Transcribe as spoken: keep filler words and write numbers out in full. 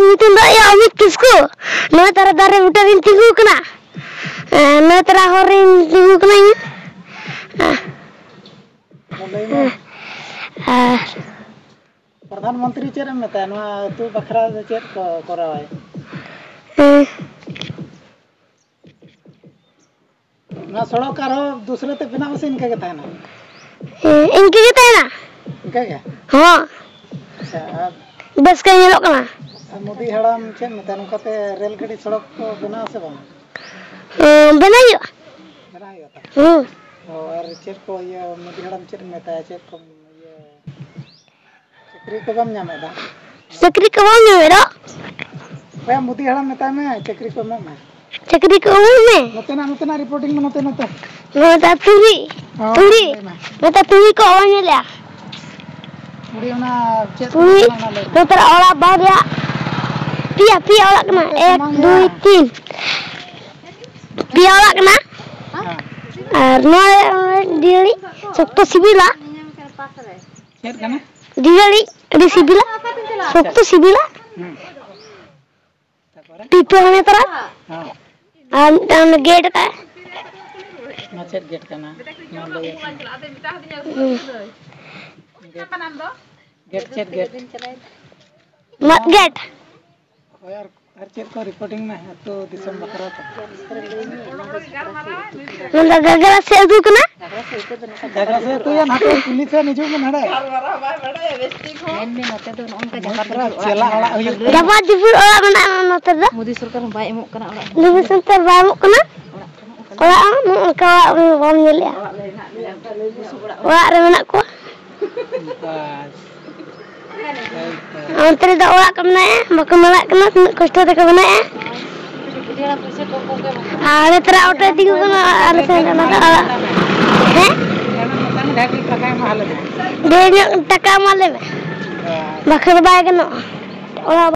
ᱧᱩᱛᱩᱢ ᱫᱚ ᱤᱭᱟᱹ ᱚᱢᱤᱛ ᱠᱤᱥᱠᱩ᱾ ᱱᱚᱜᱼᱚᱭ ᱛᱟᱨᱟ ᱫᱟᱨᱮ ᱵᱩᱴᱟᱹ ᱨᱤᱧ ᱛᱤᱸᱜᱩ ᱠᱟᱱᱟ᱾ ᱮᱸ, ᱱᱚᱜᱼᱚᱭ ᱛᱟᱨᱟ ᱦᱚᱨ ᱨᱤᱧ ᱛᱤᱸᱜᱩ ᱠᱟᱱᱟ ᱤᱧ᱾ ᱮᱸ, ᱢᱟ ᱞᱟᱹᱭ ᱢᱮ᱾ ᱟᱨ ᱯᱨᱚᱫᱷᱟᱱ ᱢᱚᱱᱛᱨᱤ ᱪᱮᱫ ᱮᱢ ᱢᱮᱛᱟᱭᱟ? ᱱᱚᱣᱟ ᱟᱹᱛᱩ ᱵᱟᱠᱷᱨᱟ ᱫᱚ ᱪᱮᱫ ᱠᱚ ᱠᱚᱨᱟᱣᱟᱭ? ᱮᱸ, ᱱᱚᱣᱟ ᱥᱚᱲᱚᱠ ᱟᱨᱦᱚᱸ ᱫᱩᱥᱨᱟᱹ ᱛᱮ ᱵᱮᱱᱟᱣ ᱥᱮ ᱤᱱᱠᱟᱹ ᱜᱮ ᱛᱟᱦᱮᱱᱟ? ᱮᱸ, ᱤᱱᱠᱟᱹ ᱜᱮ ᱛᱟᱦᱮᱱᱟ᱾ ᱤᱱᱠᱟᱹ ᱜᱮ? ᱦᱚᱸ᱾ ᱟᱪᱪᱷᱟ, ᱟᱨ ᱵᱮᱥ ᱜᱮ ᱧᱮᱞᱚᱜ ᱠᱟᱱᱟ᱾ ᱟᱨ ᱢᱳᱫᱤ ᱦᱟᱲᱟᱢ ᱪᱮᱫ ᱮᱢ ᱢᱮᱛᱟᱭᱟ, ᱱᱚᱝᱠᱟᱛᱮ ᱨᱮᱞ ᱜᱟᱹᱰᱤ ᱥᱚᱲᱚᱠ ᱠᱚ ᱵᱮᱱᱟᱣ ᱥᱮ ᱵᱟᱝ? ᱮᱸ, ᱵᱮᱱᱟᱣ ᱦᱩᱭᱩᱜᱼᱟ᱾ ᱵᱮᱱᱟᱣ ᱦᱩᱭᱩᱜᱼᱟ ᱛᱚ? ᱦᱩᱸ᱾ ᱚ, ᱟᱨ ᱪᱮᱫ ᱠᱚ ᱤᱭᱟᱹ ᱢᱳᱫᱤ ᱦᱟᱲᱟᱢ ᱪᱮᱫ ᱮᱢ ᱢᱮᱛᱟᱭᱟ, ᱪᱮᱫ ᱠᱚᱢ ᱤᱭᱟᱹ ᱪᱟᱹᱠᱨᱤ ᱠᱚ ᱵᱟᱢ ᱧᱟᱢᱮᱫᱟ? ᱪᱟᱹᱠᱨᱤ ᱠᱚ ᱵᱟᱢ ᱧᱟᱢᱮᱫᱟ? ᱚᱠᱚᱭᱟ ᱢᱳᱫᱤ ᱦᱟᱲᱟᱢ ᱢᱮᱛᱟᱭ ᱢᱮ, ᱪᱟᱹᱠᱨᱤ ᱠᱚ ᱮᱢᱚᱜ ᱢᱮ᱾ ᱪᱟᱹᱠᱨᱤ ᱠᱚ ᱮᱢᱚᱜ ᱢᱮ᱾ ᱱᱚᱛᱮᱱᱟᱜ, ᱱᱚᱛᱮᱱᱟᱜ ᱨᱤᱯᱳᱨᱴᱤᱝ ᱢᱮ, ᱱᱚᱛᱮ, ᱱᱚᱛᱮ᱾ ᱱᱚᱛᱮ ᱛᱩᱲᱤ᱾ ᱦᱚᱸ, ᱛᱩᱲᱤ᱾ ᱞᱟᱹᱭ ᱢᱮ᱾ ᱱᱚᱛᱮ ᱛᱩᱲᱤ ᱠᱚ ᱵᱟᱢ ᱧᱮᱞᱮᱜᱼᱟ? ᱛᱩᱲᱤ ᱚᱱᱟ ᱪᱮᱫ ᱛᱩᱲᱤ᱾ ᱠᱟᱱᱟ, ᱚᱱᱟ ᱞᱟᱹᱭ ᱢᱮ᱾ ᱱᱚᱛᱮ ᱚᱲᱟᱜ ᱵᱟᱨᱭᱟ᱾ ᱯᱮᱭᱟ, ᱯᱮᱭᱟ ᱚᱲᱟᱜ ᱠᱟᱱᱟ᱾ ᱱᱚᱛᱮ ᱮᱠ, ᱥᱟᱢᱟᱝ ᱫᱩᱭ, ᱨᱮᱭᱟᱜ᱾ ᱛᱤᱱ᱾ ᱯᱮᱭᱟ ᱚᱲᱟᱜ ᱠᱟᱱᱟ᱾ ᱦᱮᱸ᱾ ᱟᱨ ᱱᱚᱣᱟ ᱰᱤᱦᱟᱹᱲᱤ ᱥᱚᱠᱛᱚ ᱥᱤᱵᱤᱞᱟ᱾ ᱪᱮᱫ ᱠᱟᱱᱟ? ᱰᱤᱦᱟᱹᱲᱤ ᱟᱹᱰᱤ ᱥᱤᱵᱤᱞᱟ᱾ ᱥᱚᱠᱛᱚ ᱥᱤᱵᱤᱞᱟ᱾ ᱦᱩᱸ᱾ ᱛᱟᱨᱯᱚᱨᱮ? ᱯᱤᱯᱟᱹ ᱦᱟᱱᱮ ᱛᱚᱨᱟ᱾ ᱦᱮᱸ᱾ ᱟᱨ ᱢᱤᱫᱴᱟᱝ ᱚᱱᱮ ᱜᱮᱴ ᱠᱟᱜᱼᱟᱭ᱾ ᱱᱚᱣᱟ ᱪᱮᱫ ᱜᱮᱴ ᱠᱟᱱᱟ? ᱱᱚᱣᱟ ᱞᱟᱹᱭ ᱟᱠᱚ ᱢᱮ᱾ ᱦᱩᱸ᱾ ᱜᱮᱴ᱾ ᱜᱮᱴ ᱪᱮᱫ ᱜᱮᱴ? ᱢᱟᱫ ᱜᱮᱴ᱾ ᱦᱳᱭ, ᱟᱨ, ᱟᱨ ᱪᱮᱫ ᱠᱚ ᱨᱤᱯᱳᱨᱴᱤᱝ ᱢᱮ ᱟᱹᱛᱩ ᱫᱤᱥᱚᱢ ᱵᱟᱠᱷᱨᱟ ᱛᱮ? ᱱᱚᱣᱟ ᱫᱚ ᱜᱷᱟᱜᱽᱨᱟ ᱥᱮᱫ ᱟᱹᱛᱩ ᱠᱟᱱᱟ᱾ ᱜᱷᱟᱜᱽᱨᱟ ᱥᱮᱫ ᱟᱹᱛᱩ ᱭᱟ, ᱱᱟᱛᱮ ᱠᱩᱞᱦᱤ ᱥᱮᱫ ᱦᱤᱡᱩᱜ ᱢᱮ ᱱᱟᱰᱮ᱾ ᱢᱮᱱ ᱢᱮ, ᱱᱚᱛᱮ ᱫᱚ ᱱᱚᱜᱼᱚ ᱱᱚᱝᱠᱟ ᱡᱟᱯᱟᱜ ᱪᱮᱞᱟ ᱚᱲᱟᱜ ᱦᱩᱭᱩᱜ ᱠᱟᱱᱟ᱾ ᱡᱟᱯᱟᱜ ᱡᱩᱯᱩᱜ ᱚᱲᱟᱜ ᱢᱮᱱᱟᱜᱼᱟ ᱱᱚᱛᱮ ᱫᱚ᱾ ᱢᱳᱫᱤ ᱥᱚᱨᱠᱟᱨ ᱦᱚᱸ ᱵᱟᱭ ᱮᱢᱚᱜ ᱠᱟᱱᱟ ᱚᱲᱟᱜ᱾ ᱢᱳᱫᱤ ᱥᱚᱨᱠᱟᱨ ᱵᱟᱭ ᱮᱢᱚᱜ ᱠᱟᱱᱟ᱾ ᱚᱲᱟᱜ ᱦᱚᱸ ᱱᱚᱜᱼᱚ ᱱᱚᱝᱠᱟ ᱚᱲᱟᱜ ᱵᱟᱢ ᱧᱮᱞᱮᱜᱼᱟ᱾ ᱚᱲᱟᱜ ᱨᱮ ᱢᱮᱱᱟᱜ ᱠᱚᱣᱟ᱾ ᱚᱱᱛᱮ ᱨᱮᱫᱚ ᱚᱲᱟᱜ ᱠᱚ ᱢᱮᱱᱟᱜᱼᱟ, ᱵᱟᱠᱚ ᱢᱮᱱᱟᱜ ᱠᱟᱱᱟ, ᱛᱤᱱᱟᱹᱜ ᱠᱚᱥᱴᱚ ᱛᱮᱠᱚ ᱵᱮᱱᱟᱜᱼᱟ᱾ ᱟᱨ ᱱᱮᱛᱟᱨᱟᱜ ᱚᱴᱳ ᱤᱫᱤ ᱠᱚ ᱠᱟᱱᱟ, ᱟᱞᱮ ᱥᱮᱱ ᱚᱱᱟ ᱫᱚ ᱟᱲᱟᱜ᱾ ᱦᱮᱸ? ᱰᱷᱮᱨ ᱧᱚᱜ ᱴᱟᱠᱟ ᱮᱢᱟ ᱞᱮ ᱢᱮ, ᱵᱟᱠᱷᱟᱱ ᱫᱚ ᱵᱟᱭ ᱜᱟᱱᱚᱜᱼᱟ᱾ ᱚᱲᱟᱜ